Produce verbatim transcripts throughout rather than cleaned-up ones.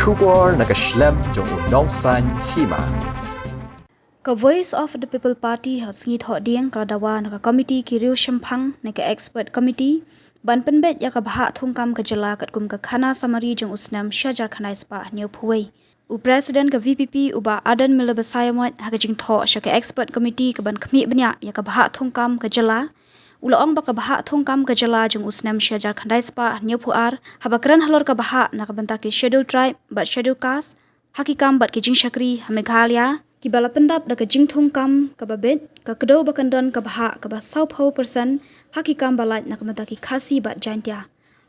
Khubor na ka shlem jong u nongsan hima. Ka Voice of the People Party ha sngi Thohdieng ka la dawa na ka komiti ki riew shemphang ne ka expert committee ban pynbeit ïa ka bhah thungkam ka jylla katkum ka khana summary jong u snem shihajar khyndai spah hynñiewphew wei. U President ka V P P u Bah Ardent Miller Basaiawmoit ha ka jingthoh sha ka expert committee ka ban khmih bniah ïa ka bhah thungkam ka jylla, u la ong ba ka bhah thungkam ka jylla jong u snem shihajar khyndai spah hynñiewphew ar haba kren halor ka bhah na ka bynta ki Scheduled Tribe bad Scheduled Caste ha ki kam bad ki jingshakri ha Meghalaya, kiba la pyndap da ka jingthungkam kaba beit, ka kdew ba kan don ka bhah kaba sawphew percent ha ki kam ba lait na ka bynta ki Khasi bad Jaintia.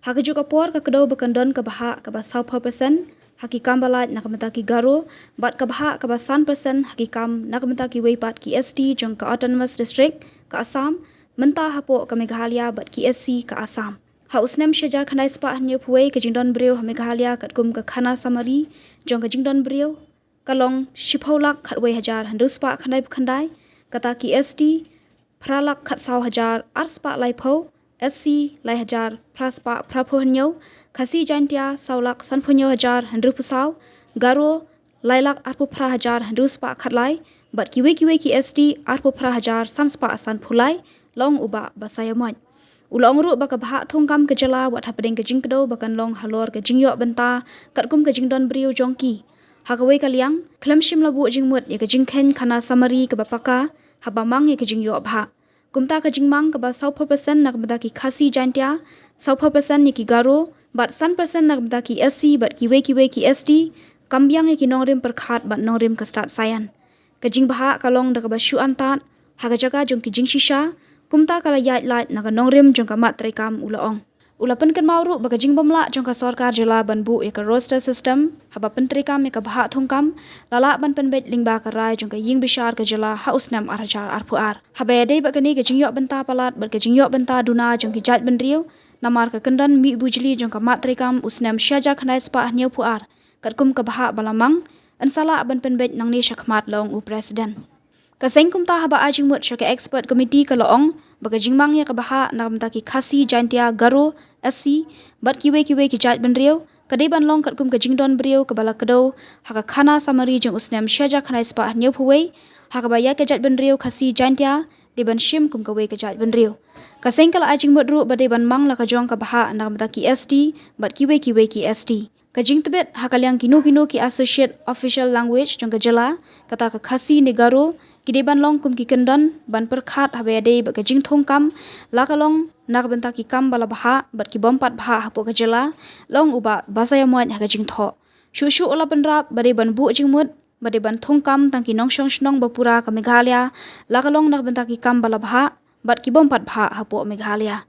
Ha kajuh ka por, ka kdew ba kan don ka bhah kaba sawphew percent ha ki kam ba lait na ka bynta ki Garo bad ka bhah kaba san percent ha ki kam na ka bynta kiwei pat ki S T jong ka Autonomous District ka Assam, mynta hapoh ka Meghalaya bad ki S C ka Assam. Ha u snem shihajar khyndai spah hynñiewphew wei, ka jingdon briew ha Meghalaya katkum ka khana summary jong ka jingdon briew ka long shiphew lak khatwei hajar hynriew spah khyndaiphew khyndai, kata ki S T phra lak khatsaw hajar ar spah laiphew, S C lai hajar phra spah phraphew hynñiew, Khasi Jaintia saw lak sanphew hynñiew hajar hynriewphew saw, Garo lai lak arphew phra hajar hynriew spah khatlai, bad kiwei kiwei ki S T arphew phra hajar san spah sanphew lai, la ong u Bah Basaiawmoit. U la ong ruh ba ka bhah thungkam ka jylla wat hapdeng ka jingkdew ba kan long halor ka jingïoh bynta katkum ka jingdon briew jong ki. Ha kawei ka liang, khlem shym la buh jingmut ïa ka jingkheiñ khana summary kaba paka haba mang ïa ka jingïoh bhah. Kumta ka jingmang kaba sawphew percent na ka bynta ki Khasi Jaintia, sawphew percent ïa ki Garo bad san percent na ka bynta ki S C bad kiwei kiwei ki S T, kam biang ïa ki nongrim pyrkhat bad nongrim ka stad saian. Ka jingbhah ka long da kaba shu antad ha ka jaka jong ki jingshisha, kumta ka la ïaid lait na ka nongrim jong ka mat treikam, u la ong. U la pynkynmaw ruh ba ka jingbymlah jong ka sorkar jylla ban buh ïa ka roster system haba pyntreikam ïa ka bhah thungkam la lah ban pynbeit lyngba ka rai jong ka ïing bishar ka jylla ha u snem ar hajar arphew ar. Haba ïadei bad kane ka jingïoh bynta palat bad ka jingïoh bynta duna jong ki jaitbynriew namar ka kyndon mih bujli jong ka mat treikam u snem shihajar khyndai spah hynñiewphew ar katkum ka bhah ba la mang, yn sa lah ban pynbeit nangne shakhmat, la ong u President. Ka seng kumta haba ai jingmut sha ka expert committee ka la ong ba ka jingmang ïa ka bhah na ka bynta ki Khasi Jaintia Garo S C bad kiwei kiwei ki jaitbynriew ka dei ban long katkum ka jingdon briew kaba la kdew ha ka khana summary jong u snem shihajar khyndai spah hynñiewphew wei, ha kaba ïa ka jaitbynriew Khasi Jaintia dei ban shim kum kawei ka jaitbynriew. Ka seng ka la ai jingmut ruh ba dei ban mang la ka jong ka bhah na ka bynta ki S T bad kiwei kiwei ki S T. Ka jingtbit ha ka liang kino kino ki associate official language jong ka jylla, kata ka Khasi ne Garo, ki dei ban long kum ki kyndon ban pyrkhat haba ïadei bad ka jingthungkam, la ka long na ka bynta ki kam ba la bhah bad ki bym pat bhah hapoh ka jylla, la ong u Bah Basaiawmoit ha ka jingthoh. Shuh shuh u la bynrap ba dei ban buh jingmut ba dei ban thungkam tang ki nongshong shnong ba pura ka Meghalaya, la ka long na ka bynta ki kam ba la bhah bad ki bym pat bhah hapoh Meghalaya.